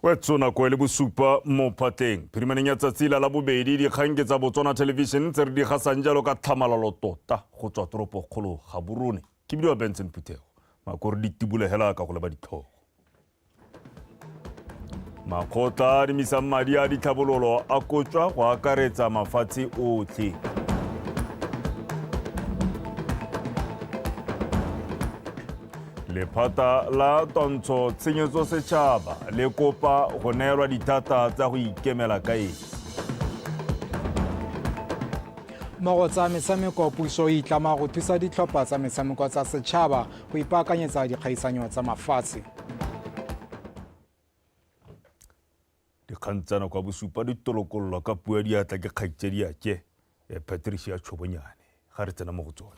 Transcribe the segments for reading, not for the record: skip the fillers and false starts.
Wetso nako e le bosupa mo phatleng. Phirimaneng ya tsatsi la Labobedi, dikgang ke tsa Botswana Television tse re di gasang jalo ka tlhamalalo tota go tswa toropokgolo Gaborone. Ke bidiwa Benson Phuthego. Makore di tibolegela ka go leba ditlhogo. Makgotla a dimisang madi a ditlhabololo a kotjwa go akaretsa mafatshe otlhe. Lephata la twantsho tshenyetso setšhaba le kopa go neelwa dithata tsa go ikemela ka esi. Mo go tsa metshameko, puso e itlama go thusa ditlhopha tsa metshameko tsa setšhaba go ipaakanyetsa dikgaisanyo tsa mafatshe. Dikgang tsa nako ya bosupa di tolokololwa ka puo ya diatla ke kgaitsadiake eh, Patricia Chobonyane. Ga re tsena mo go tsone.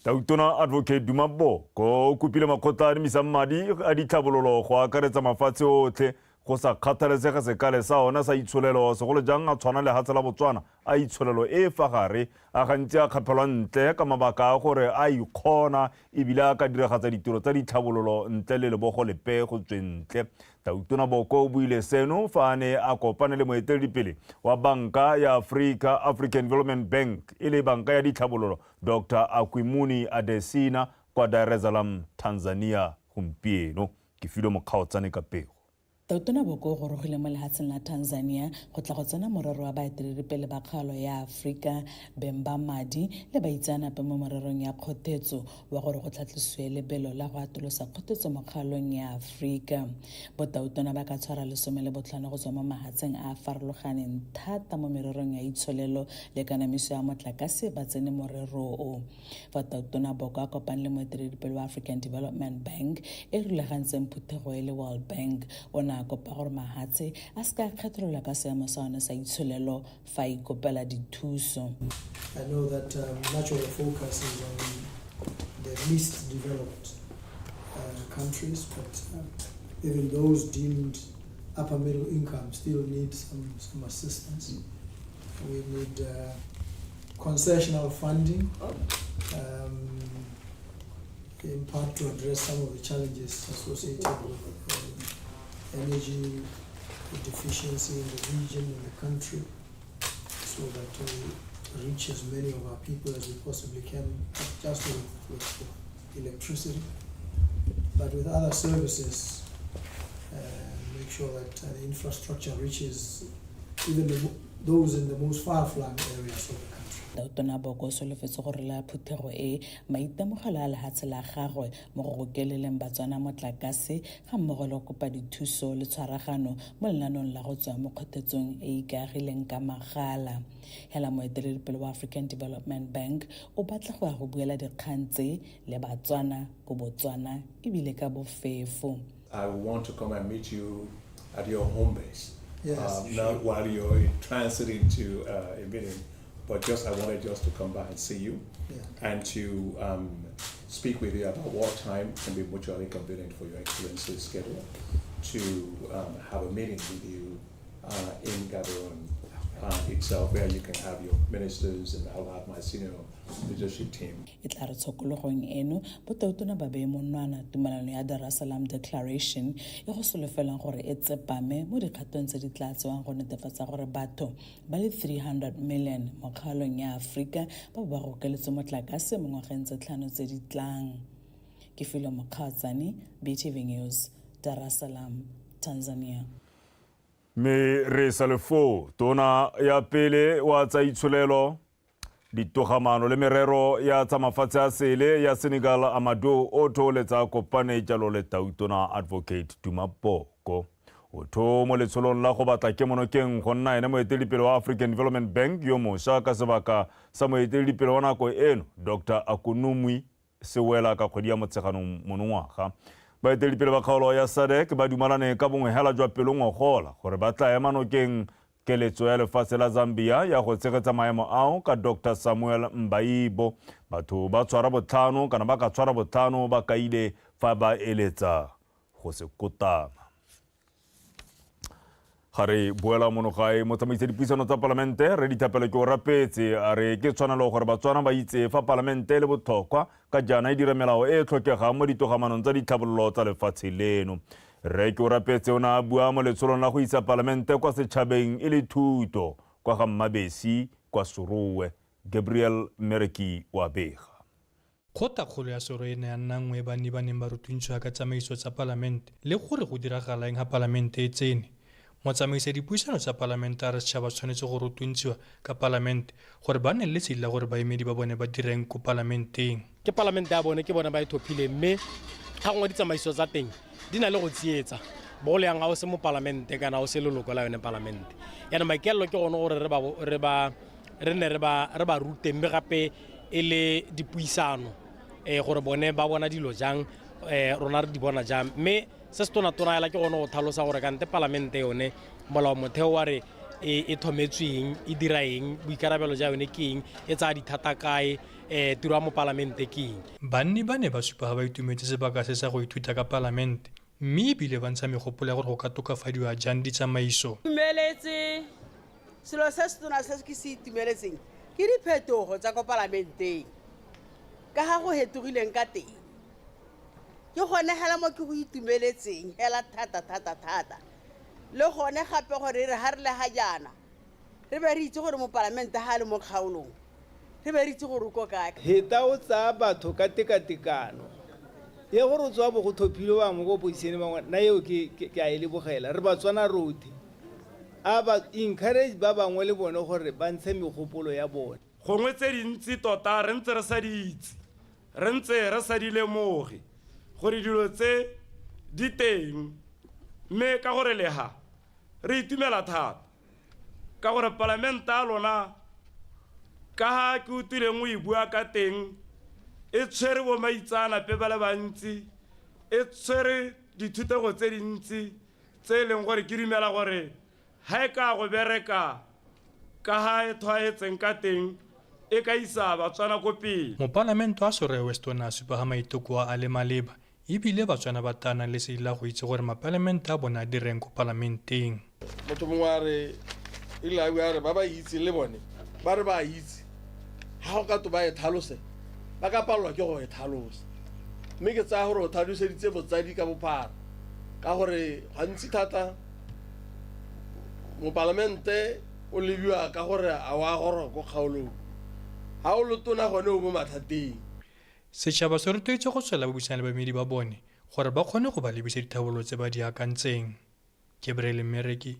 Tautona Advocate Duma Boko o kopile makgotla a admisang madi a ditlhabololo go akaretsa mafatshe otlhe go sa kgathalesege sekale sa ona sa itsholelo, segolo jang a tshwana lehatshe la Botswana a itsholelo e e fa gare, a gantsi a kgaphelwa ntle ka mabaka a gore a ikgona ebile a ka diragatsa ditiro tsa ditlhabololo ntle le lebogo lepe go tsweng ntle. Tautona Boko o buile seno fa a ne a kopane le moeteledipele wa Banka ya Aforika, African Development Bank, e le banka ya ditlhabololo, Doctor Akwimuni Adesina kwa Dar es Salaam, Tanzania gompieno. Ke filwe Mokgaotsane ka pego. Tautona Boko o gorogile mo lehatsheng la Tanzania go tla go tsena morero wa baeteledipele ba kgaolo ya Aforika, beng ba madi le baitseanape mo mererong ya kgothetso wa gore go tlhatlosiwe lebelo la go atolosa kgothetso mo kgaolong ya Aforika. Botautona ba ka tshwara 15 go tswa mo mahatsheng a a farologaneng thata mo mererong ya itsholelo le kanamiso ya motlakase ba tsene morero o. Fa Tautona Boko a kopane le moeteledipele wa African Development Bank e rulagantseng phuthego e le World Bank, o ne a kopa gore mahatshe a se ka kgethololwa ka seemo sa one sa itsholelo fa a ikopela dithuso. I know that much of the focus is on the least developed countries, but even those deemed upper middle income still need some assistance. We need concessional funding, in part to address some of the challenges associated with energy deficiency in the region and the country, so that we reach as many of our people as we possibly can, not just with electricity, but with other services, make sure that the infrastructure reaches even those in the most far-flung areas of the country. Tautona Boko o solofetse gore la phuthego e maitemogelo a lehatshe la gagwe mo go gokeleleng Batswana motlakase ga mmogo le go kopa dithuso le tshwaragano mo lenaanong la go tswa mo kgothetsong e ikaegileng ka magala. Hela moeteledipele wa African Development Bank o batla go ya go buela dikgang tse le Batswana ko Botswana ebile ka bofefo. I want to come and meet you at your home base. Yes, Not sure. while you're in transiting to a meeting, but just I wanted just to come by and see you and to speak with you about what time can be mutually convenient for Your Excellency's schedule to have a meeting with you in Gaborone itself, where you can have your ministers and I'll have my senior leadership team. E tla re tshokologong eno botautona ba beye monwana tumalano ya Dar es Salaam Declaration e go solofelwang gore e tsepame mo dikgatong tse di tla tsewang go netefatsa gore batho ba le 300 million mo kgaolong ya Aforika ba bo ba gokeletse motlakase mo ngwageng tse 5 tse di tlang. Ke Filo Mokgaotsane, BTV News, Dar es Salaam, Tanzania. Mme re sa le foo, tona ya pele wa tsa itsholelo, ditogamaano le merero ya tsa mafatshe a sele ya Senegal Amadou Otto le tsa kopane jalo le tautona Advocate Duma Boko. Otto mo letsholong la go batla kemonokeng go nna ene moeteledipele wa African Development Bank yo mosha ka sebaka sa moeteledipele wa nako eno Dr. Akunumwi Sewela ka kgwedi ya Motsheganong monongwaga. Baeteledipele ba kgaolo ya SADC ba dumalane ka bongwe hela jwa pelo ngogola gore ba tla ema nokeng keletso ya lefatshe la Zambia ya go tshegetsa maemo ao ka Dr. Samuel Mbaibo. Batho ba tshwara botlhano kana ba ka tshwara botlhano ba kaile fa ba eletsa go se kotama. Ga re boela mono gae, motsamaisa dipuisano tsa palamente Rre Dithapelo ke o rapetse a re ke tshwanelo gore Batswana ba itse fa palamente e le botlhokwa ka jaana e dira melao e e tlhokegang mo ditogamanong tsa ditlhabololo tsa lefatshe leno. Rre Keorapetse o ne a bua mo letsholong la go isa palamente kwa setšhabeng e le thuto kwa ga Mmabesi kwa Serowe. Gabriel Mmereki wa bega. Kgotakgolo ya Serowe e ne ya nna nngwe e banni ba neng ba rutuntshiwa ka tsamaiso tsa palamente le gore go diragala eng ha palamente e tsene. Motsamaisa dipuisano tsa palamente a re setšhaba se tshwanetse go rutuntshiwa ka palamente gore ba nne le lesedi la gore baemedi ba bone ba dira eng ko palamenteng. Ke palamente ya bone, ke bone ba e thophileng, mme ga gongwe ditsamaiso tsa teng di na le go tsietsa, bogolo yang ga o se mopalamente kana o se leloko la yone palamente. Yaanong maikaelelo ke gone gore re nne re ba rute, mme gape e le dipuisano gore bone ba bona dilo jang, rona re di bona jang. Mme se se tona-tona hela ke gone go tlhalosa gore kante palamente yone molao motheo wa re e thometsweng, e dira eng, boikarabelo ja yone ke eng, e tsaya dithata kae, tiro ya mopalamente ke eng. Banni ba ne ba supa ga ba itumetse sebaka se sa go ithuta ka palamente, mme ebile ba ntsha megopolo ya gore go ka tokafadiwa jang ditsamaiso. Itumeletse selo se se tona se ke se itumeletseng ke diphetogo tsa ko palamenteng, ka ga go hetogileng ka teng. Ke gone hela mo ke go itumeletseng hela thata thata thata. Le gone gape gore re ha re le ha jaana, re be re itse gore mopalamente ha a le mo kgaolong, re be re itse gore o ko kae. Heta o tsaya batho ka tekatekano. Ye gore o tswa bo go thophile bangwe ko opposition bangwe, nna eo ke a e lebogela. Re Batswana rotlhe. A ba encourage ba bangwe le bone gore ba ntshe megopolo ya bone. Gongwe tse dintsi tota re ntse re sa di itse, re ntse re sa di lemoge gore dilo tse di teng, mme ka gore leha re itumela thata ka gore palamente ya lona ka ha ke utlwileng o e bua ka teng e tshwere bo maitseanape ba le bantsi, e tshwere dithutego tse dintsi tse e leng gore ke dumela gore ha e ka go bereka ka ha e tshwaetseng ka teng e ka isa Batswana ko pele. Mopalamente wa Serowe West o ne a supa ga maiteko a le maleba, ebile Batswana ba tla nang lesedi la go itse gore mapalamente a bona a direng ko palamenteng. Motho mongwe a re, e ile a bua a re ba ba itse le bone, ba re ba itse, ha go ka to ba e tlhalose, ba ka palelwa ke go e tlhalosa. Mme ke tsaya gore o tlhaloseditse botsadi ka bophara, ka gore gantsi thata mopalamente o lebiwa ka gore a wa goroga ko kgaolong. Ha o le tona gone o mo mathateng. Setšhaba se rotloeditswe go tswelela ba buisana le baemedi ba bone gore ba kgone go ba lebisa dithabololo tse ba di akantseng. Gabriel Mmereki,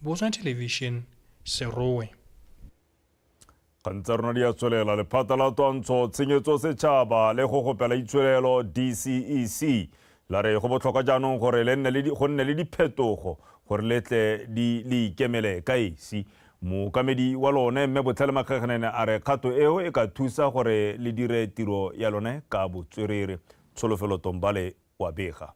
Botswana Television, Serowe. Kgang tsa rona di a tswelela. Lephata la twantsho tshenyetso setšhaba le go gopela itsholelo DCEC la re go botlhokwa jaanong gore le nne le go nne le diphetogo gore le tle di le ikemele ka esi. Mookamedi wa lone mme Botlhale Makgekgenene a re kgato eo e ka thusa gore le dire tiro ya lone ka botswerere. Tsholofelo Tombale wa bega.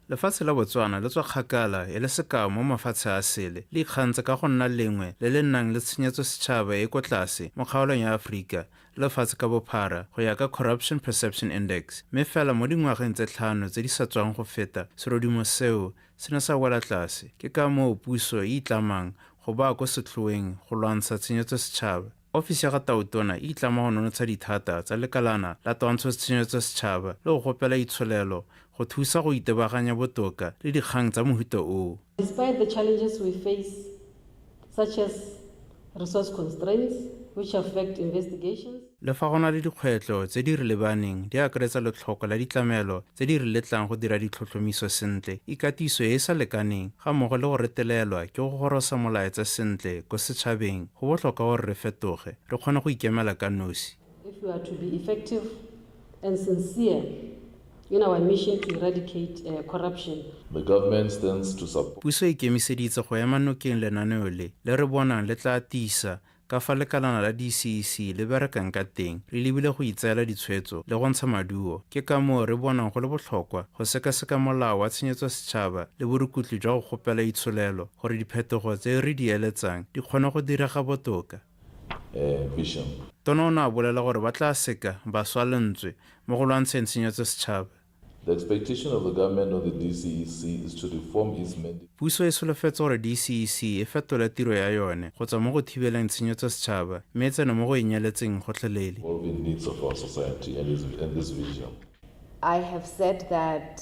Lefatshe la Botswana le tswa kgakala e le sekao mo mafatshe a sele, le ikgantse ka go nna lengwe le le nnang le tshenyetso setšhaba e e ko tlase mo kgaolong ya Aforika le lefatshe ka bophara go ya ka Corruption Perception Index, mme fela mo dingwageng tse tlhano tse di sa tswang go feta serodumo seo se ne sa wela tlase. Ke ka moo puso e itlamang go baa ko setlhoeng go lwantsha tshenyetso setšhaba. Ofisi ya ga Tautona e itlama go nonotsha dithata tsa lekalana la twantsho tshenyetso setšhaba le go gopela itsholelo go thusa go itebaganya botoka le dikgang tsa mohuta oo. Despite the challenges we face, such as resource constraints which affect investigations. Le fa go na le dikgwetlho tse di re lebaneng, di akaretsa letlhoko la ditlamelo tse di re letlang go dira ditlhotlhomiso sentle, ikatiso e e sa lekaneng, ga mmogo le go retelelwa ke go gorosa molaetsa sentle ko setšhabeng, go botlhokwa gore re fetoge, re kgone go ikemela ka nosi. If we are to be effective and sincere in our mission to eradicate corruption. The government stands to support. Puso e ikemiseditse go ema nokeng lenaneo le, le re bonang le tla tiisa ka fa lekalana la DCEC le berekang ka teng, re lebile go itseela ditshwetso le go ntsha maduo. Ke ka moo re bonang go le botlhokwa go sekaseka molao wa tshenyetso setšhaba le borukutli jwa go gopela itsholelo gore diphetogo tse re di eletsang di kgone go direga botoka. Vision. Tona o ne a bolela gore ba tla seka ba swa lentswe mo go lwantsheng tshenyetso setšhaba. The expectation of the government on the DCEC is to reform its mandate. Puso e solofetse gore DCEC e fetole tiro ya yone go tswa mo go thibeleng tshenyetso setšhaba mme e tsene mo go e nyeletseng gotlhelele. Evolving needs of our society and this vision. I have said that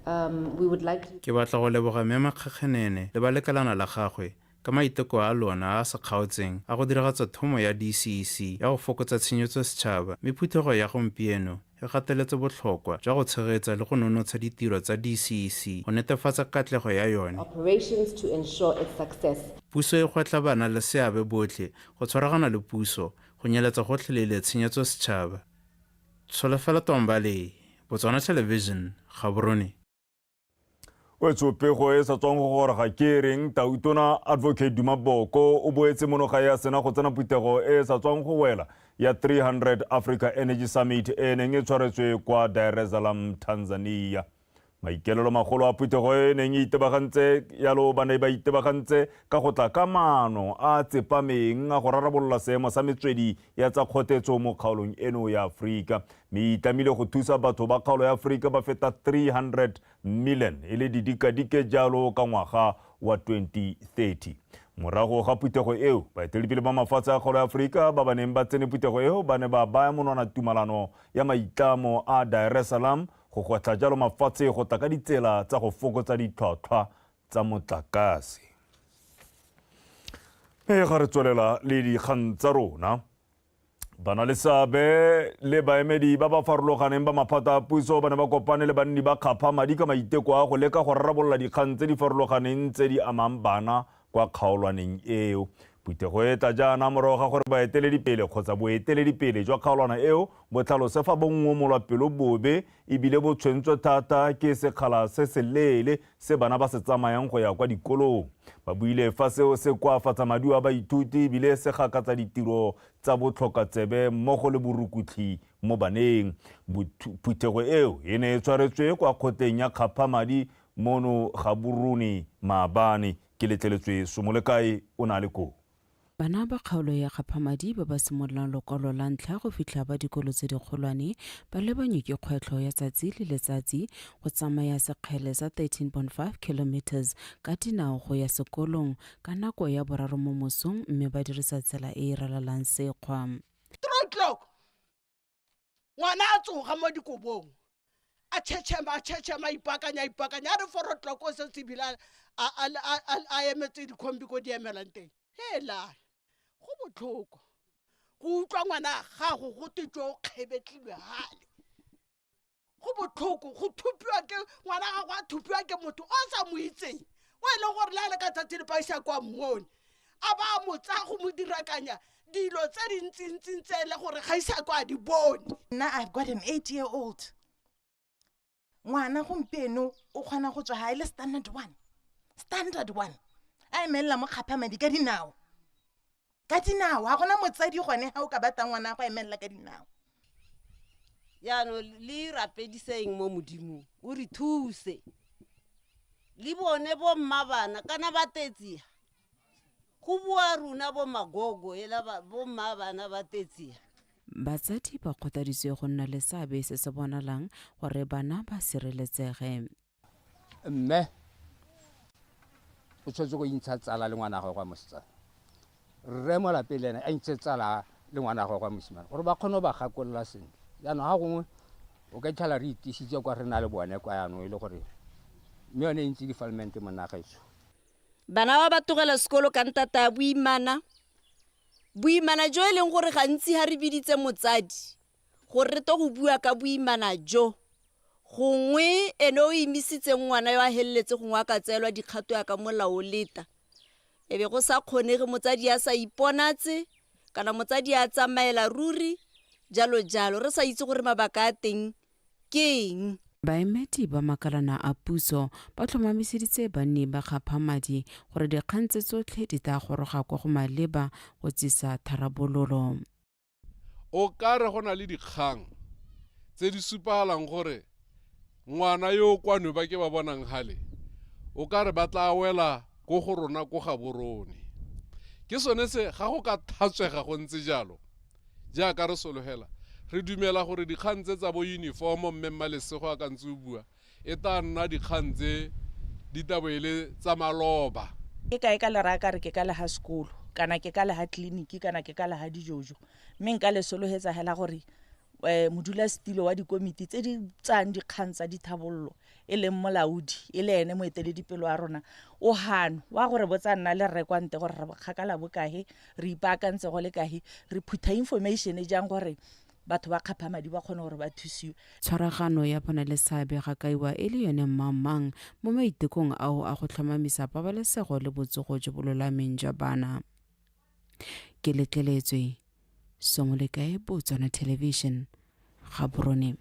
Um, we would like Ke batla go leboga Mme Makgakgenene le ba lekalana la gagwe ka maiteko a lona a a sa kgaotseng a go diragatsa thomo ya DCEC ya go fokotsa tshenyetso setšhaba mme phuthego ya gompieno e gateletse botlhokwa jwa go tshegetsa le go nonotsha ditiro tsa DCEC go netefatsa katlego ya yone. Operations to ensure its success. Puso e gwetlha bana le seabe botlhe go tshwaragana le puso go nyeletsa gotlhelele tshenyetso setšhaba. Tsholofelo Tombale, Botswana Television, Gaborone. Wetso, pego e sa tswang go goroga ke reng Tautona Advocate Duma Boko o boetse mono gae a sena go tsena phuthego e sa tswang go wela ya 300 Africa Energy Summit e neng e tshwaretswe kwa Dar es Salaam, Tanzania. Maikelelo magolo a phuthego e neng e itebagantse yalo ba ne ba itebagantse ka go tla ka maano a tsepameng a go rarabolola seemo sa metswedi ya tsa kgotetso mo kgaolong eno ya Aforika, mme e itlamile go thusa batho ba kgaolo ya Aforika ba feta 300 million e le didikadike jalo ka ngwaga wa 2030. Morago ga phuthego eo, baeteledipele ba mafatshe a kgaolo ya Aforika ba ba neng ba tsene phuthego eo ba ne ba baya monwana tumalano ya maitlamo a Dar es Salaam go gwetlha jalo mafatshe go tla ka ditsela tsa go fokotsa ditlhwatlhwa tsa motlakase. Mme ga re tswelela le dikgang tsa rona, bana le seabe le baemedi ba ba farologaneng ba maphata a puso ba ne ba kopane le banni ba Kgapha Madi ka maiteko a go leka go rarabolola dikgang tse di farologaneng tse di amang bana kwa kgaolwaneng eo. Phuthego e tla jaana morago ga gore baeteledipele kgotsa boeteledipele jwa kgaolwana eo bo tlhalose fa bo ngomolwa pelo bobe ebile bo tshwentswe thata ke sekgala se seleele se bana ba se tsamayang go ya kwa dikolong. Ba buile fa seo se koafatsa maduo a baithuti ebile se gakatsa ditiro tsa botlhokatsebe mmogo le borukutlhi mo baneng. Phuthego eo e ne e tshwaretswe kwa kgotleng ya Kgaphamadi mono Gaborone maabane. Ke letleletswe Somolekae o na le koo. Bana ba kgaolo ya Kgaphamadi ba ba simololang lokwalo la ntlha go fitlha ba dikolo tse dikgolwane ba lebanywe ke kgwetlho ya tsatsi le letsatsi go tsamaya sekgele sa 13.5 kilometers ka dinao go ya sekolong ka nako ya 3 mo mosong, mme ba dirisa tsela e e ralalang sekgwa. 3 o'clock ngwana a tsoga mo dikobong, a tšhetšhema, a tšhetšhema, a ipaakanya, a ipaakanya, a re 4 o'clock o setse ebile a emetse dikhombi ko di emelang teng. Hela, go botlhoko go utlwa ngwana a gago go te jo o kgebetlilwe gale. Go botlhoko go thupiwa ke ngwana gago, a thupiwa ke motho o sa mo itseng, o e leng gore le a le ka tsatsi le paisa kwa mmone a ba a mo tsaya go mo dirakanya dilo tse dintsintsi tse e le gore ga isa kwa a di bone. Nna I've got an 8 year old. Ngwana gompieno o kgona go tswa ga e le standard one, standard one, a emelela mo Kgaphamadi ka dinao, ka dinao. Ga gona motsadi gone ga o ka batang ngwana go emelela ka dinao. Jaanong le rapediseng mo Modimong o re thuse le bone bomma bana kana ba tetsia go bua rona bo magogo ela bomma bana ba tetsia. Batsadi ba kgothaditswe go nna le seabe se se bonalang gore bana ba sireletsege. Mme o tshwanetse go intsha tsala le ngwana gagwe wa mosetsana, rre mo lapeng le ene a intshe tsala le ngwana gagwe wa mosimane gore ba kgone go ba gakolola sentle. Jaanong ga gongwe o ka itlhela re itisitse kwa re na le bone kwa jaanong e le gore mme yone e ntse defilement mo nagaetso. Bana ba ba tlogela sekolo ka ntata ya boimana, boimana jo e leng gore gantsi ga re biditse motsadi gore re to go bua ka boimana jo, gongwe ene o emisitseng ngwana yo a heleletse, gongwe a ka tseelwa dikgato ya ka molao leta e be go sa kgonege, motsadi a sa iponatse kana motsadi a tsamaela ruri, jalo jalo, re sa itse gore mabaka a teng ke eng. Baemedi ba makalana a puso ba tlhomamiseditse banni ba Kgaphamadi gore dikgang tse tsotlhe di tla goroga kwa go maleba go tsisa tharabololo. O ka re go na le dikgang tse di supagalang gore ngwana yo kwano ba ke ba bonang gale o ka re ba tla wela ko go rona ko Gaborone. Ke sone se ga go ka thatswega go ntse jalo jaaka re sologela, re dumela gore dikgang tse tsa bo uniformo, mme Mmalesego a ka ntse o bua, e tla nna dikgang tse di tabo e le tsa maloba. Ke kae ka le raya ka re ke ka le ga sekolo kana ke ka le ga tleliniki kana ke ka le ga dijojo, mme nka le sologetsa hela gore Modulasetilo wa dikomiti tse di tsayang dikgang tsa dithabololo e leng molaodi e le ene moeteledipele wa rona o gano wa gore botsa nna le rre kwa nte gore re kgakala bokae, re ipaakantse go le kae, re phutha information jang gore batho ba kgapha madi ba kgone gore ba thusiwe. Tshwaragano ya bona le seabe ga kaiwa e le yone mmangmang mo maitekong ao a go tlhomamisa pabalesego le botsogo jo bo lolameng jwa bana. Ke letleletswe Somolekae, Botswana Television, Gaborone.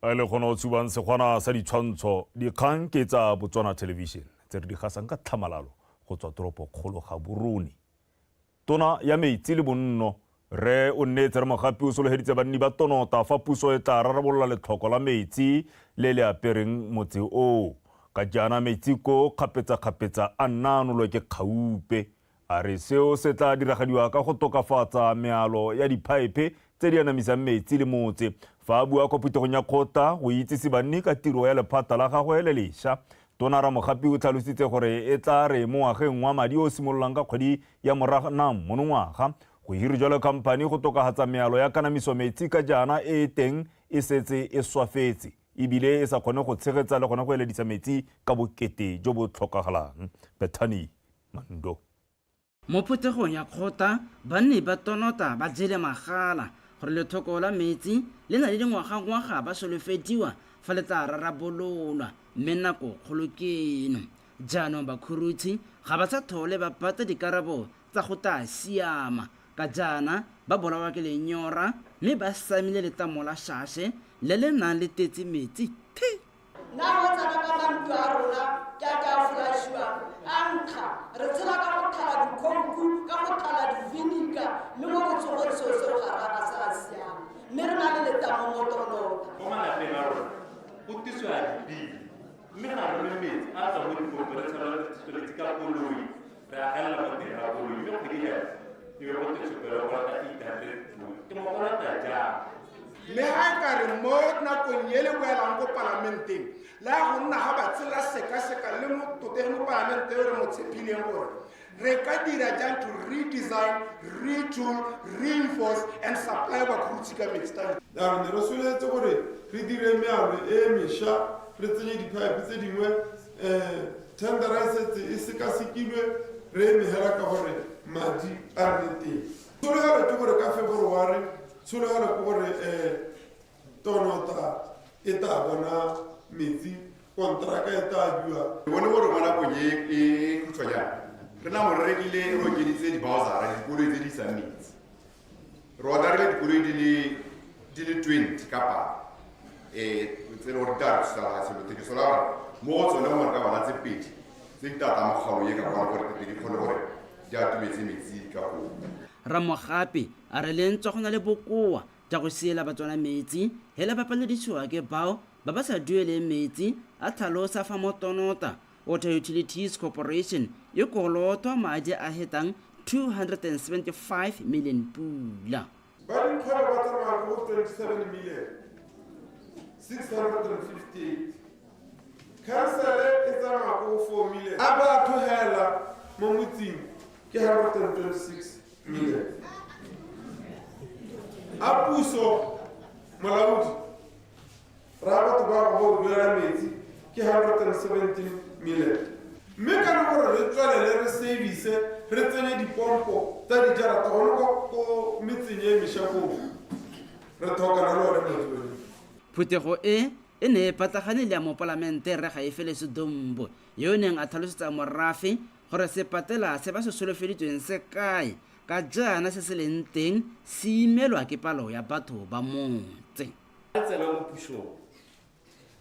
A le gona o tshubang segwana sa ditshwantsho, dikgang ke tsa Botswana Television tse re di gasang ka tlhamalalo go tswa toropo kgolo Gaborone. Tona ya Metsi le Bonno, Rre Onneetse Ramogapi o sologeditse banni ba Tonota fa puso e tla rarabolola letlhoko la metsi le le apereng motse oo. Ka jaana metsi koo kgapetsakgapetsa a nna a nolwe ke kgaupe. A re seo se tla diragadiwa ka go tokafatsa mealo ya diphaephe tse di anamisang metsi le motse. Fa a bua kwa phuthegong ya kgotla go itsise banni ka tiro ya lephata la gagwe le lesha, Tona Ramogapi o tlhalositse gore e tla re mo ngwageng wa madi o o simololang ka kgwedi ya Moranang monongwaga, go hirjwa le khamphani go tokahatsa mealo ya kanamiso metsi ka jaana e e teng e setse e swafetse e bile e sa kgone go tshegetsa le gone go eledisa metsi ka bokete jo bo tlhokagalang. Bethany Mando. Mo phuthegong ya kgotla, banni ba Tonota ba jele magala gore lethoko la metsi le na le dingwagangwaga ba solofediwa fa le tla rarabololwa mme nako kgolo ke eno. Jaanong bakhurutshi ga ba sa thole ba batla dikarabo tsa go tla siama ka jaana ba bolawa ke lenyora mme ba samile letamo la Shashe le le nang le tetse metsi thi. Nna go tsena ka mantlo a rona ke a ke a folašiwang a nkga. Re tshela ka go thala dikhouku, ka go thala divinika, mme mo botsogong seo seo ga ra ga se a siama. Mme re na le letamo mo Tonota. Mo malapeng a rona go tisiwa dibili mme ga re nwe metsi a tswa mo dipompo re tshela tsweletse ka koloi re a gelela mo teng ga koloi mme kgwedi hela e be go te tshupelo kolota 800 ke mo kolota jang. Mme ga e ka re mo nakong e le boelang ko palamenteng la ya go nna ga ba tsela sekaseka le mototegi mo palamente yo re mo tshephileng gore re ka dira jang to redesign, retool, reinforce and supply bakhurutshi ka metsi. Jaanong ne re solofetse gore re dire mealo e mešwa, re tsenye diphaepe tse dingwe, um tendera e setse e sekasekilwe, re eme hela ka gore madi a nne teng. Tshologelo ke gore ka February, tshologelo ke gore um Tonota e tla bona metsi, konteraka e tla abiwa. Re bone gore mo nakong e e khutshwanyane re namo re rekile re okeditse dibaozara, dikoloi tse di isang metsi. Re orderile dikoloi di le di le 20 ka palo um tse e le gore di tla re thusa lefatshe lotlhe. Ke sola gore mo go tsone gongwe re ka bona tse pedi tse di tla tlang mo kgaolong e ka kwano gore di kgone gore di atumetse metsi ka koo. Ramogapi a re le ntswa go na le bokoa jwa go siela Batswana metsi, hela ba paledisiwa ke bao ba ba sa dueleng metsi, a tlhalosa fa mo Tonota Water Utilities Corporation e kolotwa madi a hetang 275 million pula. Ba dikgwebo ba tsamaya ko go 27 million 658. Khansele e tsamaya ko go 4 million. A batho hela mo motseng ke 126 million. A puso molaodi ra batho ba go duela metsi ke 117 million. Mme ka le gore re tswelele re service re tsenye dipompo tsa dijarata gone ko metseng e mesha koo, re tlhokana le one madi one. Phuthego e e ne e patlagane le ya mopalamente Rre Gaefele Sedombo yo o neng a tlhalosetsa morafe gore sepatela se ba se solofeditsweng se kae ka jaana se se leng teng se imelwa ke palo ya batho ba motse. Re tsena mo pusong,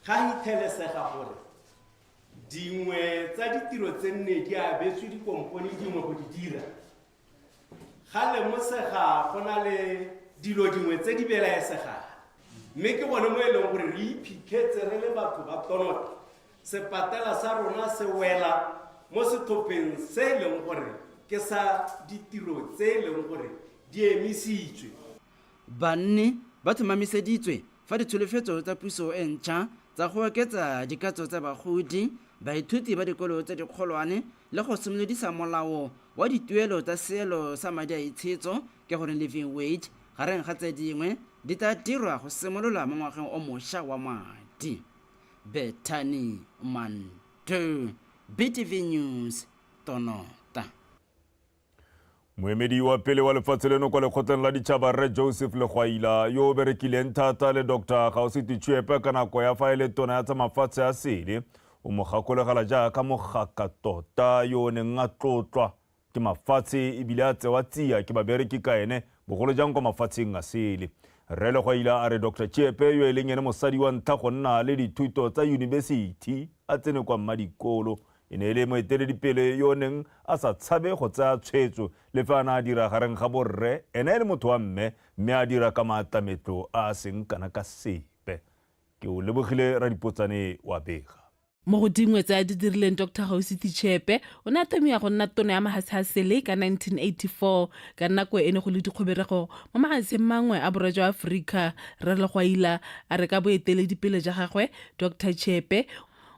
ga hithelesega gore dingwe tsa ditiro tse nne di abetswe dikompone dingwe go di dira. Ga lemosega go na le dilo dingwe tse di belaesegang, mme ke gone mo e leng gore re iphitlhetse re le batho ba Tonota, sepatela sa rona se wela mo sethopheng se e leng gore ke sa ditiro tse e leng gore di emisitswe. Banni ba tlhomamiseditswe fa ditsholofetso tsa puso e ntšha tsa go oketsa dikatso tsa bagodi baithuti ba dikolo tse dikgolwane le go simolodisa molao wa dituelo tsa seelo sa madi a itshetso ke gore living wage gareng ga tse dingwe di tla dirwa go simolola mo ngwageng o mošwa wa madi. Bethany Manto, BTV News, Tonota. Moemedi wa pele wa lefatshe leno kwa lekgotleng la ditšhaba Rre Joseph Legwaila yo o berekileng thata le Dr Gaositwe Chiepe ka nako ya fa e le tona ya tsa mafatshe a sele o mo gakologela jaaka mogaka tota yo o neng a tlotlwa ke mafatshe ebile a tsewa tsia ke babereki ka ene bogolo jang kwa mafatsheng a sele. Rre Legwaila a re Dr Chiepe yo e leng ene mosadi wa ntlha go nna le dithuto tsa yunibesithi a tsene kwa mmadikolo e ne e le moeteledipele yo o neng a sa tshabe go tsaya tshwetso le fa a ne a dira gareng ga borre ene e le motho wa mme mme a dira ka maatlametlo a a seng kana ka sepe. Ke o lebogile Radipotsane wa bega. Mo go dingwe tse a di dirileng Dr Gaositwe Chiepe o ne a thomiwa go nna tona ya mahatshehasele ka 1984 ka nako e ne go le dikgoberego mo mahatsheng mangwe a borwa jwa Aforika. Rre Legwaila a re ka boeteledipele ja gagwe Dr Chiepe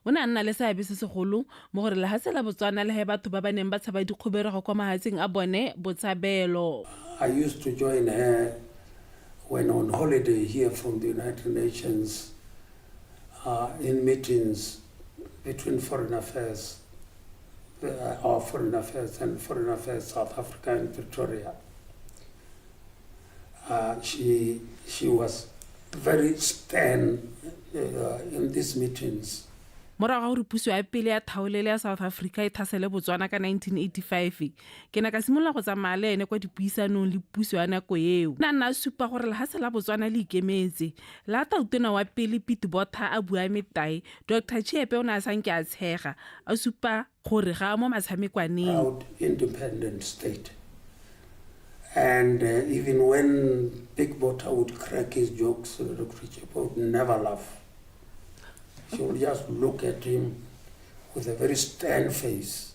o ne a nna le seabe se segolo mo gore lehatshe la Botswana le he batho ba ba neng ba tshaba dikgoberego kwa mahatsheng a bone botshabelo. I used to join her when on holiday here from the United Nations in meetings between Foreign Affairs, our Foreign Affairs and Foreign Affairs South Africa in Pretoria. She was very stern in these meetings. Morago ga gore puso ya pele ya thaolele ya South Africa e thasele Botswana ka 1985, ke ne ka simolola go tsamaya le ene kwa dipuisanong le puso ya nako eo. Na nna a supa gore lehatshe la Botswana le ikemetse. La tautona wa pele Pete Botha a bua metae, Dr Chiepe o ne a sanke a tshega, a supa gore ga a mo matshamekwaneng. Proud independent state. And even when Big Botha would crack his jokes, Dr. Chiepe would never laugh. She would just look at him with a very stern face.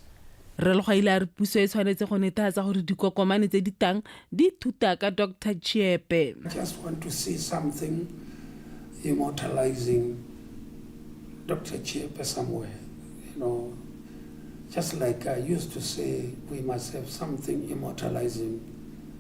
Rre Legwaila a re puso e tshwanetse go netefatsa gore dikokomane tse di tang di ithuta ka Dr Chiepe. I just want to see something immortalizing Dr. Chiepe somewhere, just like I used to say, we must have something immortalizing.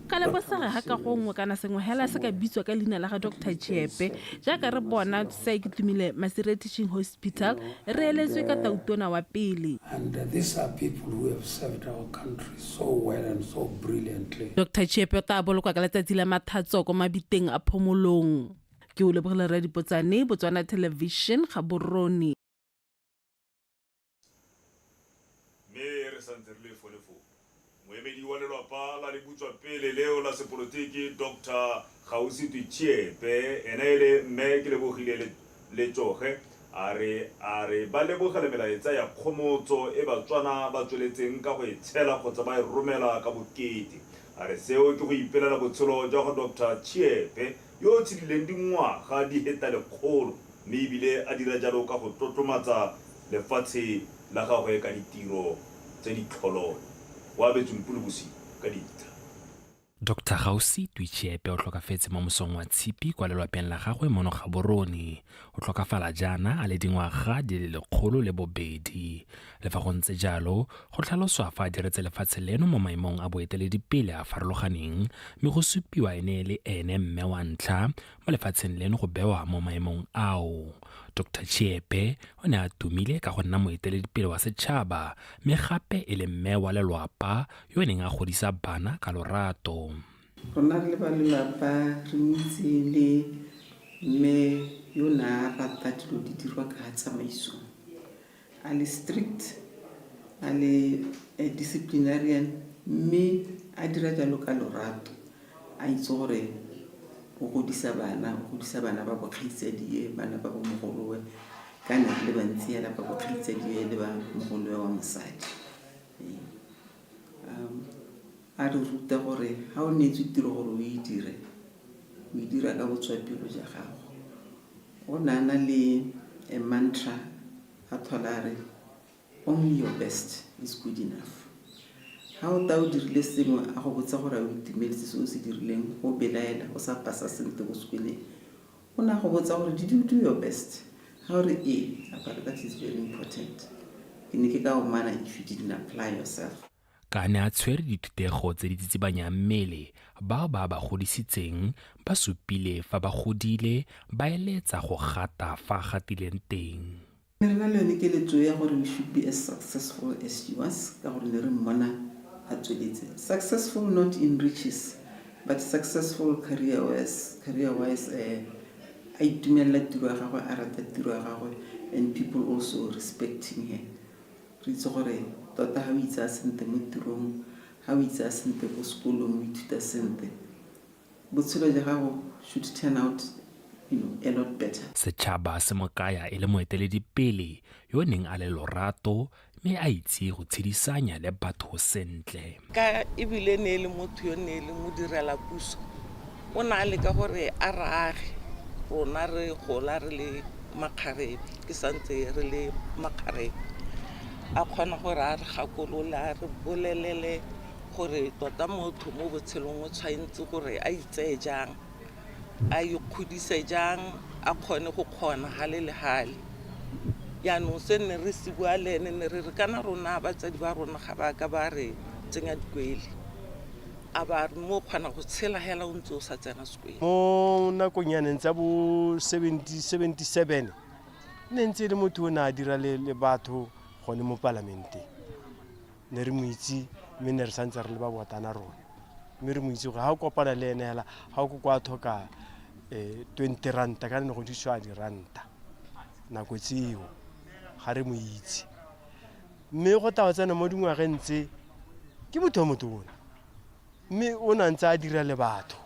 Ka lebosega ga ka gongwe kana sengwe hela se ka bitswa ka leina la ga Dr Chiepe jaaka re bona Sir Ketumile Masire Teaching Hospital re eletswe ka tautona wa pele. And these are people who have served our country so well and so brilliantly. Dr Chiepe o tla bolokwa ka letsatsi la Mathatso ko mabiteng a Phomolong. Ke o lebogile Radipotsane, Botswana Television, Gaborone. Mme re santse re le fone foo. Moemedi wa lelwapa la lebutswa pele leo la sepolotiki Dr Gaositwe Chiepe ene e le mme ke lebogile Letsoge a re ba lebogela melaetsa ya kgomotso e Batswana ba tsweletseng ka go e tshela kgotsa ba e romela ka bokete. A re seo ke go ipelela botshelo jwa ga Dr Chiepe yo o tshedileng dingwaga di heta 100 mme ebile a dira jalo ka go tlotlomatsa lefatshe la gagwe ka ditiro tse di tlhololo. Wa abetswe Mpulubusi ka dintlha. Dr Gaositwe Chiepe o tlhokafetse mo mosong wa Tshipi kwa lelwapeng la gagwe mono Gaborone. O tlhokafala jaana a le dingwaga di le 102. Le fa go ntse jalo, go tlhaloswa fa a diretse lefatshe leno mo maemong a boeteledipele a farologaneng, mme go supiwa ene le ene mme wa ntlha mo lefatsheng leno go bewa mo maemong ao. Dr Chiepe o ne a tumile ka go nna moeteledipele wa setšhaba, mme gape e le mme wa lelwapa yo o neng a godisa bana ka lorato. Rona re le ba lelapa re itse le mme yo ne a rata dilo di dirwa ka tsamaiso. A le strict, a le disciplinarian, mme a dira jalo ka lorato. A itse gore o godisa bana, o godisa bana ba bokgaitsadie, bana ba bomogolowe, ka ne re le bantsi hela ba bokgaitsadie le ba mogolowe wa mosadi. A re ruta gore ha o neetswe tiro gore o e dire, o e dira ka botswapelo ja gago. O ne a na le a mantra a thola a re only your best is good enough. Ha o ta o dirile sengwe a go botsa gore a o itumeletse se o se dirileng, o belaela o sa pasa sentle ko sekoleng, o ne a go botsa gore did you do your best? Ha o re ee, a ba re that is very important. Ke ne ke ka omana if you didn't apply yourself. Ka a ne a tshwere dithutego tse di tsitsibanyang mmele, bao ba ba godisitseng ba supile fa ba godile ba eletsa go gata fa a gatileng teng. Ne re na le yone keletso ya gore we should be as successful as she was ka gore ne re mmona a tsweletse. Successful not in riches but successful career wise, career wise a itumelela tiro ya gagwe, a rata tiro ya gagwe and people also respecting her. Re itse gore tota ha o itsaya sentle mo tirong, ha o itsaya sentle ko sekolong, o ithuta sentle, botshelo jwa gago should turn out a lot better. Setšhaba se mo kaya e le moeteledipele yo o neng a le lorato mme a itse go tshedisanya le batho sentle. Ka e bile ne e le motho yo ne e le modirela puso, o ne a leka gore a re age rona re gola re le makgarebe, ke santse re le makgarebe, a kgona gore a re gakolole, a re bolelele gore tota motho mo botshelong o tshwanetse gore a itseye jang, a ikgodise jang, a kgone go kgona gale le gale. Jaanong se ne re se bua le ene, ne re re kana rona batsadi ba rona ga ba ka ba re tsenya dikwele, a ba re mo kgona go tshela hela o ntse o sa tsena sekwele. Mo nakong ya neng tsa bo 77, ne ntse e le motho o ne a dira le batho gone mo palamenteng. Ne re mo itse mme ne re santse re le ba botana rona, mme re mo itse gore ha o kopana le ene hela, ha o kwa tlhoka 20 ranta, ka ne go dirisiwa diranta nako tseo, ga re mo itse. Mme go tla go tsena mo dingwageng tse, ke motho o motona, mme o ne a ntse a dira le batho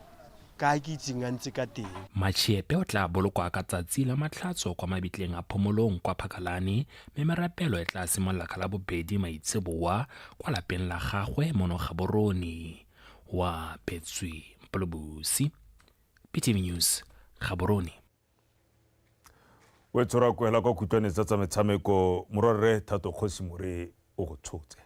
ka ke itseng a ntse ka teng. Machiepe o tla bolokwa ka tsatsi la matlhatso kwa mabitleng a Phomolong kwa Phakalane, mme merapelo e tla simolola ka Labobedi maitseboa kwa lapeng la gagwe mono Gaborone. Wa Phetswe Mpolobusi, BTV News, Gaborone. O tshwara kwela kwa khutlwane tsa metshameko, morwarre Thato Kgosi More o go tshotse.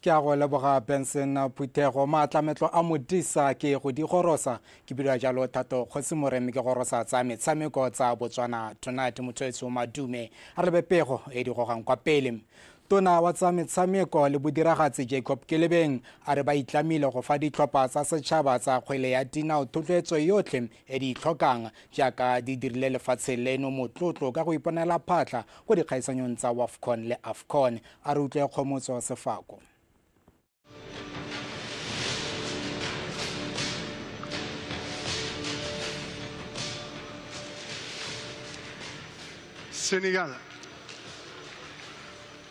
Ke a go leboga Benson Phuthego. Maatlametlo a Modisa ke go di gorosa, ke bidiwa jalo Thato Kgosi More, mme ke gorosa tsa metshameko tsa Botswana Tonight. Motho Madume a re lebe pego e di gogang kwa pele. Tona wa tsa metshameko le bodiragatsi Jacob Kelebeng a re ba itlamile go fa ditlhopha tsa setšhaba tsa kgwele ya dinao thotloetso yotlhe e di tlhokang jaaka di dirile lefatshe leno motlotlo ka go iponela phatlha ko dikgaisanyong tsa WAFCON le AFCON. A re utlwe Kgomotso Sefako. Senegal.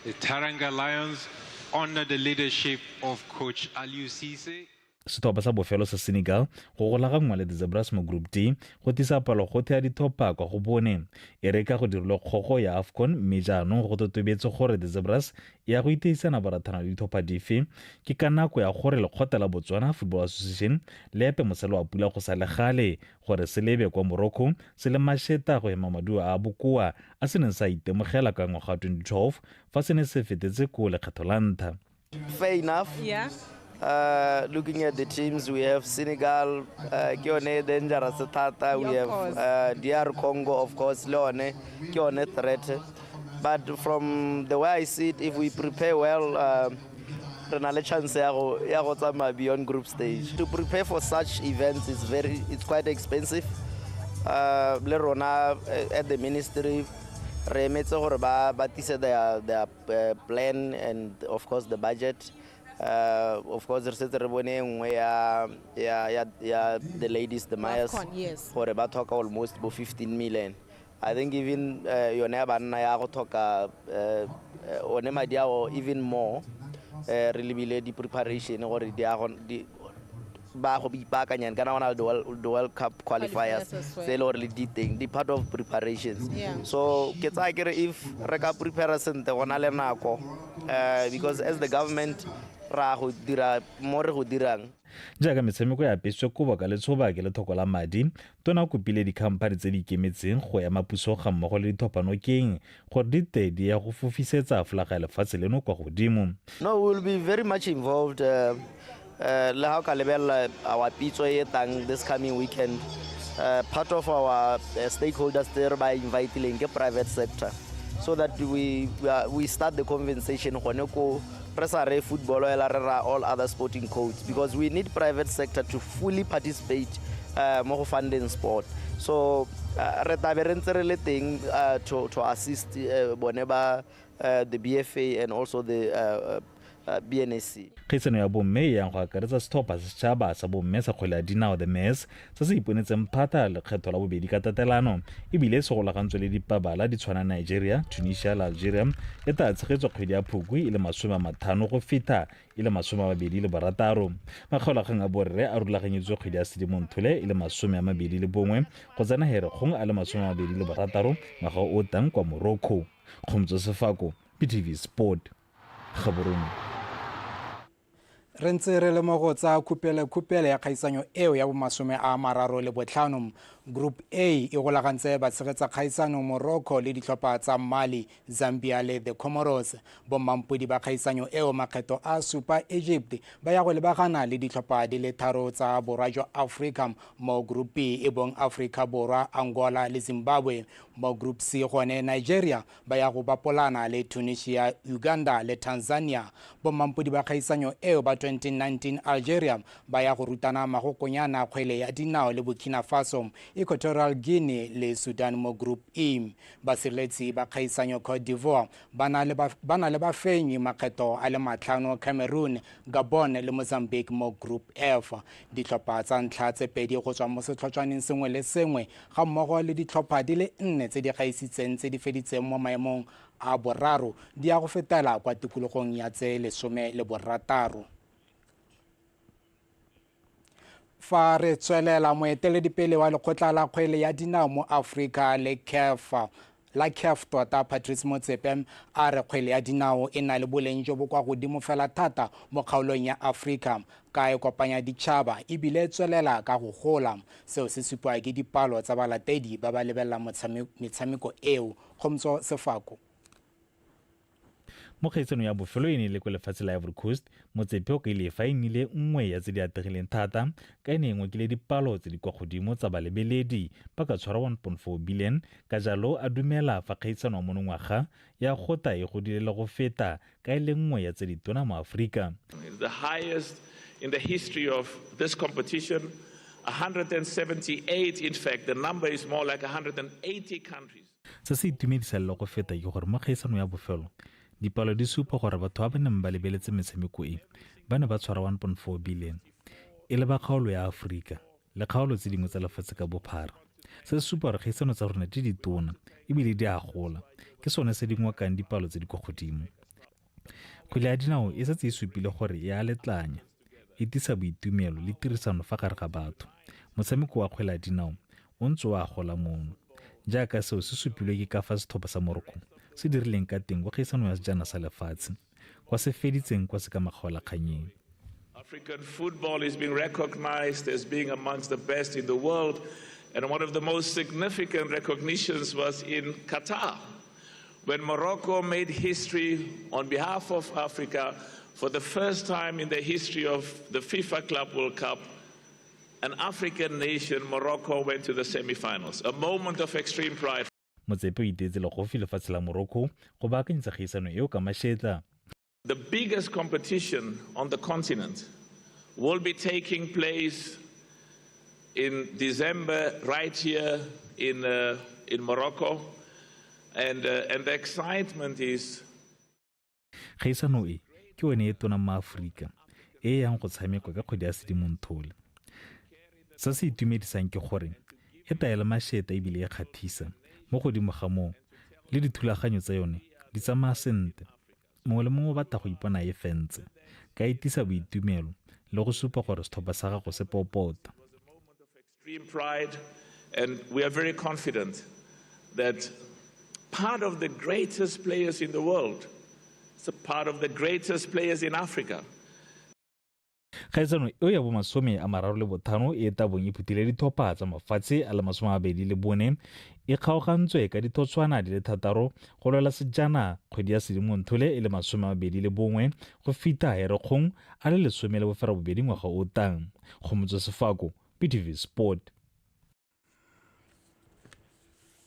The Teranga Lions, under the leadership of coach Aliou Cissé. Setlhopha sa bofelo sa Senegal go golaganngwa le the Zebras mo Group D go tlisa palogotlhe ya ditlhopha kwa go bone. E re ka go dirilwe kgogo ya AFCON, mme jaanong go totobetse gore the Zebras e ya go iteisana borathana le ditlhopha dife, ke ka nako ya gore lekgotla la Botswana Football Association le epe mosele wa pula go sa le gale gore se lebe kwa Morocco se le masheta go ema maduo a bokoa a se neng sa itemogela ka ngwaga wa 2012 fa se ne se fetetse ko lekgetho la ntlha. Fair enough. Yeah. Looking at the teams, we have Senegal, ke yone dangerous thata. We Yeah, of have course. DR Congo, of course, le yone ke yone threat. But from the way I see it, if we prepare well, re na le chance ya go tsamaya beyond group stage. To prepare for such events is quite expensive. Le rona at the ministry, re emetse gore ba tlise their plan and of course the budget. Of course, re setse re bone e nngwe ya the ladies, the Mayas, AFCON, yes. gore ba tlhoka almost bo 15 million. I think even yone ya banna ya go tlhoka one madi ao even more. Re lebile di preparation gore di a go, di, ba go ipaakanyang kana ona the World Cup qualifiers Qualifiers as well. tse e le gore le di teng, di part of preparations. Yeah. So ke tsaya ke re if re ka prepare sentle go na le nako, because as the government Ra go dira mo re go dirang. Jaaka metshameko e apesitswe kobo ka letshoba ke lethoko la madi, tona o kopile dikhamphani tse di ikemetseng go ema puso ga mmogo le ditlhopha nokeng gore di tle di ya go fofisetsa folaga ya lefatshe leno kwa godimo. No, we will be very much involved. Le ha o ka lebelela our pitso e tang this coming weekend, part of our stakeholders tse re ba invitileng ke private sector, so that we start the conversation gone ko re sa re football ela re ra all other sporting codes, because we need private sector to fully participate mo go funding sport. So re tla be re ntse re le teng to assist bone ba the BFA and also the BNSC. Kgaisano ya bomme e yang go akaretsa setlhopha sa setšhaba sa bomme sa kgwele ya dinao the Mares se se iponetseng phata lekgetho la bobedi ka tatelano, ebile se golagantswe le dipabala di tshwana Nigeria, Tunisia le Algeria, e tla tshegetswa kgwedi ya Phukwi e le 50 go feta e le 26. Makgaolakgang a borre a rulaganyetswe kgwedi ya Sedimonthole e le 21 go tsena Herikgong a le 26 ngwaga o o tlang kwa Morocco. Kgomotso Sefako, BTV Sport, Gaborone. Re ntse re le mo go tsa khupele-khupele ya kgaisanyo eo ya bomasome a mararo le botlhano. Group A e golagantse batshegetsa kgaisano Morocco le ditlhopha tsa Mali, Zambia le the Comoros. Bommampodi ba kgaisanyo eo makgetho a supa Egypt ba ya go lebagana le ditlhopha di le tharo tsa borwa jwa Afrika mo Group B e bong Afrika Borwa, Angola le Zimbabwe. Mo Group C gone Nigeria ba ya go bapolana le Tunisia, Uganda le Tanzania. Bommampodi ba kgaisanyo eo ba 2019 Algeria ba ya go rutana magokonyana kgwele ya dinao le Burkina Faso, Equatorial Guinea le Sudan mo Group E. Basireletsi ba kgaisanyo Cote d'Ivoire ba na le bafenyi makgetho a le matlhano Cameroon, Gabon le Mozambique mo Group F. Ditlhopha tsa ntlha tse pedi go tswa mo setlhotshwaneng sengwe le sengwe ga mmogo le ditlhopha di le nne tse di gaisitseng tse di feditseng mo maemong a boraro di ya go fetela kwa tikologong ya tse 16. Fa re tswelela, moeteledipele wa lekgotla la kgwele ya dinao mo Afrika le CAF la CAF tota Patrice Motsepe a re kgwele ya dinao e na le boleng jo bo kwa godimo fela thata mo kgaolong ya Afrika ka e kopanya ditšhaba ebile e tswelela ka go gola. Seo se supiwa ke dipalo tsa balatedi ba ba lebelelang metshameko eo. Kgomotso Sefako. Mo kgaisanong ya bofelo e ne e le kwa lefatshe la Ivory Coast, Motsepe o kaile fa e nnile nngwe ya tse di atlegileng thata ka e ne e ngokile dipalo tse di kwa godimo tsa balebeledi ba ka tshwara 1.4 billion, ka jalo a dumela fa kgaisano ya monongwaga ya gota e godile le go feta ka e le nngwe ya tse ditona mo Aforika. It's the highest in the history of this competition, 178, in fact, the number is more like 180 countries. Se se itumedisang le go feta ke gore mo kgaisanong ya bofelo dipalo di supa gore batho ba ba neng ba lebeletse metshameko e ba ne ba tshwara 1.4 billion e le ba kgaolo ya Aforika le kgaolo tse dingwe tsa lefatshe ka bophara. Se se supa gore kgaisano tsa rona di ditona ebile di a gola, ke sone se di ngokang dipalo tse di kwa godimo. Kgwele ya dinao e setse e supile gore e a letlanya, e tisa boitumelo le tirisano fa gare ga batho. Motshameko wa kgwele ya dinao o ntse o a gola mono, jaaka seo se supilwe ke ka fa setlhopha sa Morocco se dirileng ka teng kwa kgaisanong ya sejana sa lefatshe, kwa se feditseng kwa se ka makgaolakganyeng. African football is being recognized as being amongst the best in the world, and one of the most significant recognitions was in Qatar, when Morocco made history on behalf of Africa for the first time in the history of the FIFA Club World Cup. An African nation, Morocco, went to the semi-finals, a moment of extreme pride. Motsepe o iteetse legofi lefatshe la Morocco go baakanyetsa kgaisano eo ka mašetla. The biggest competition on the continent will be taking place in December right here in Morocco, and the excitement is. Kgaisano e ke yone e tona mo Aforika e yang go tshamekwa ka kgwedi ya Sedimonthole. Se se itumedisang ke gore e taela mašeta ebile e kgathisa. Mo godimo ga moo le dithulaganyo tsa yone di tsamaya sentle. Mongwe le mongwe o batla go ipona e fentse, ka e tisa boitumelo le go supa gore setlhopha sa gago se popota. Extreme pride, and we are very confident that part of the greatest players in the world, it's a part of the greatest players in Africa, Kgaisano eo ya bomasome a 35 e tabong e phuthile dithopha tsa mafatshe a le 24 e kgaogantswe ka dithotshwana di le 6 go lwela sejana kgwedi ya Sedimonthole e le 21 go fita Herekgong a le 18 ngwaga o tang. Kgomotso Sefako, BTV Sport.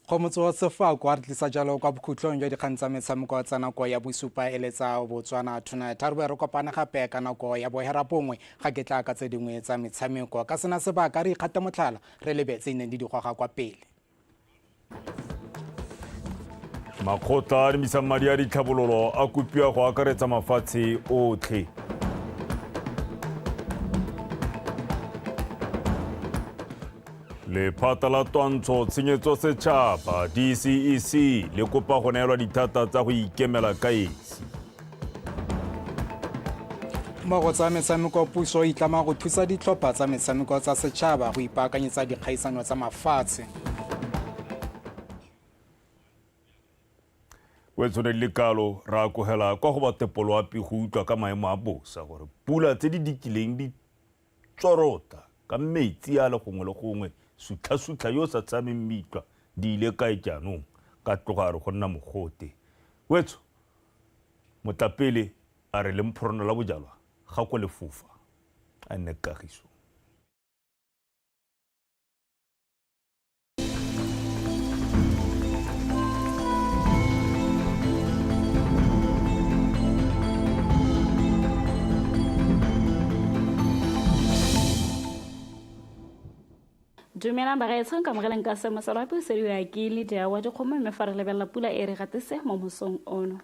Kgomotso Sefako a re tlisa jalo kwa bokhutlong jwa dikgang tsa metshameko tsa nako ya bosupa e le tsa Botswana Tonight. A re boe re kopane gape ka nako ya bohera bongwe ga ke tla ka tse dingwe tsa metshameko. Ka sena sebaka re ikgate motlhala re lebe tse neng di di goga kwa pele. Makgotla a dimisang madi a ditlhabololo a kopiwa go akaretsa mafatshe otlhe. Lephata la twantsho tshenyetso setšhaba DCEC le kopa go neelwa dithata tsa go ikemela ka esi. Mo go tsa metshameko puso e itlama go thusa ditlhopha tsa metshameko tsa setšhaba go ipaakanyetsa dikgaisano tsa mafatshe. O tshwane le kalo ra akogela kwa go ba tepoloapi go utlwa ka maemo a bosa gore pula tse di dikileng di tsorota ka metsi a le gongwe le gongwe sutlha-sutlha yo o sa tshameng mitlwa di ile kae jaanong ka tloga a re go nna mogote. Wetso motlapele a re le mphorono la bojalwa ga ko lefofa a nne kagiso. Dumelang bagaetsho, nkamogeleng ka seemo sa loapi o sediwa ke Lydia wa dikgomo, mme fa re lebelela pula e re gatise mo mosong ono.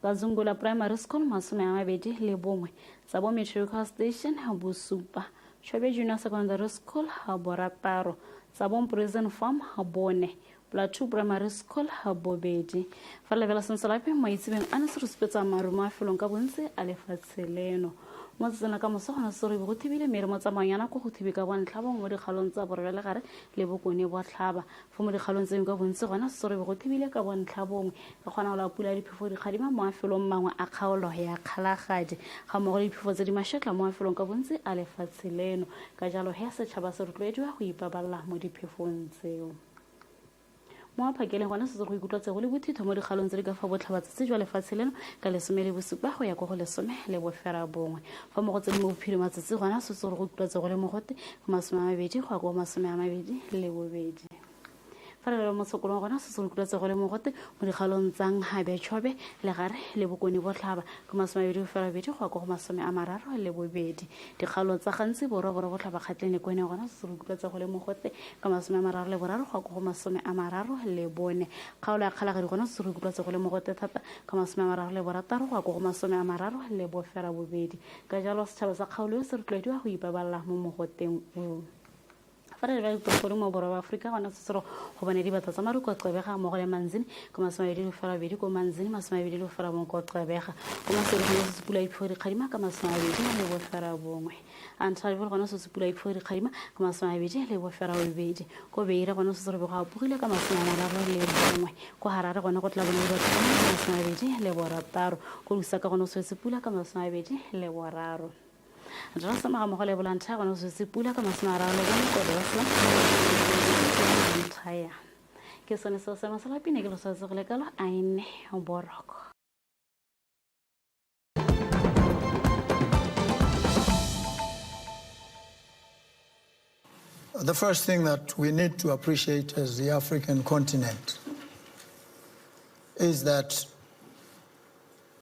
Kazungula Primary School 21, Tsabo Metrical Station 7, Chobe Junior Secondary School 6, Tsabong Prison Farm 4, Plateau Primary School 2. Fa re lebelela seng sa loapi mo itsebeng a ne se re supetsa maru mo afelong ka bontsi a lefatshe leno. Mo tsatsing la ka moso gona se go thibile mme re mo tsamayang yana ko go thibe ka bontlha bongwe mo dikgaolong tsa borwa jwa legare le bokone botlhaba. Fo mo dikgaolong tse dingwe ka bontsi gona se go thibile ka bontlha bongwe. Ka kgona go la pula ya diphefo dikgadima mo mafelong mangwe a kgaolo ya Kgalagadi ga mmogo le diphefo tse di mashetla mo mafelong ka bontsi a lefatshe leno. Ka jalo he setšhaba se rotloediwa go ipabalela mo diphefong tseo. Mo phakeleng gona setse go ikutlwa go le bothitho mo dikgalong tse di ka fa botlhabatsatsi jwa lefatshe leno ka 17 go ya kwa go 19. Fa mo go tse di mo bophirimatsatsi gona setse go ikutlwa go le mogote go 20 go ya kwa go 22. Fa re leba mo tshokolong gona setse go ikutlwa go le mogote mo dikgalong tsa Nhabe Chobe, Legare le Bokone Botlhaba ka 28 go ya kwa go 32. Dikgaolo tsa Gantsi Borwa, Borwa Botlhaba, Kgatleng le Kweneng gona setse go ikutlwa go le mogote ka 33 go ya kwa go 34. Kgaolo ya Kgalagadi gona setse go ikutlwa go le mogote thata ka 36 go ya kwa go 38. Ka jalo setšhaba sa kgaolo e se rotloediwa go ipabalela mo mogoteng oo. Fa re leba ditoropo mo borwa ba Aforika gona sesero go bone dibata tsa maru kwa Gqeberha mmogo le Manzini ka 21 ko Manzini 21 ko Gqeberha. Ko Maseru gona setse pula diphefo dikgadima ka 21. Antananarivo gona setse pula diphefo dikgadima ka 28. Ko Beira gona setse re be go apogile ka 31. Ko Harare gona go tla bone dibata tsa maru ka 26. Ko Lusaka gona setse pula ka 23. Drasama ga mmogo le Blantyre gona setse pula ka 34 ko Drasama Blantyre. Ke sone seo seemo sa lapine ke lo swetse go le kalo a e nne boroko. The first thing that we need to appreciate as the African continent is that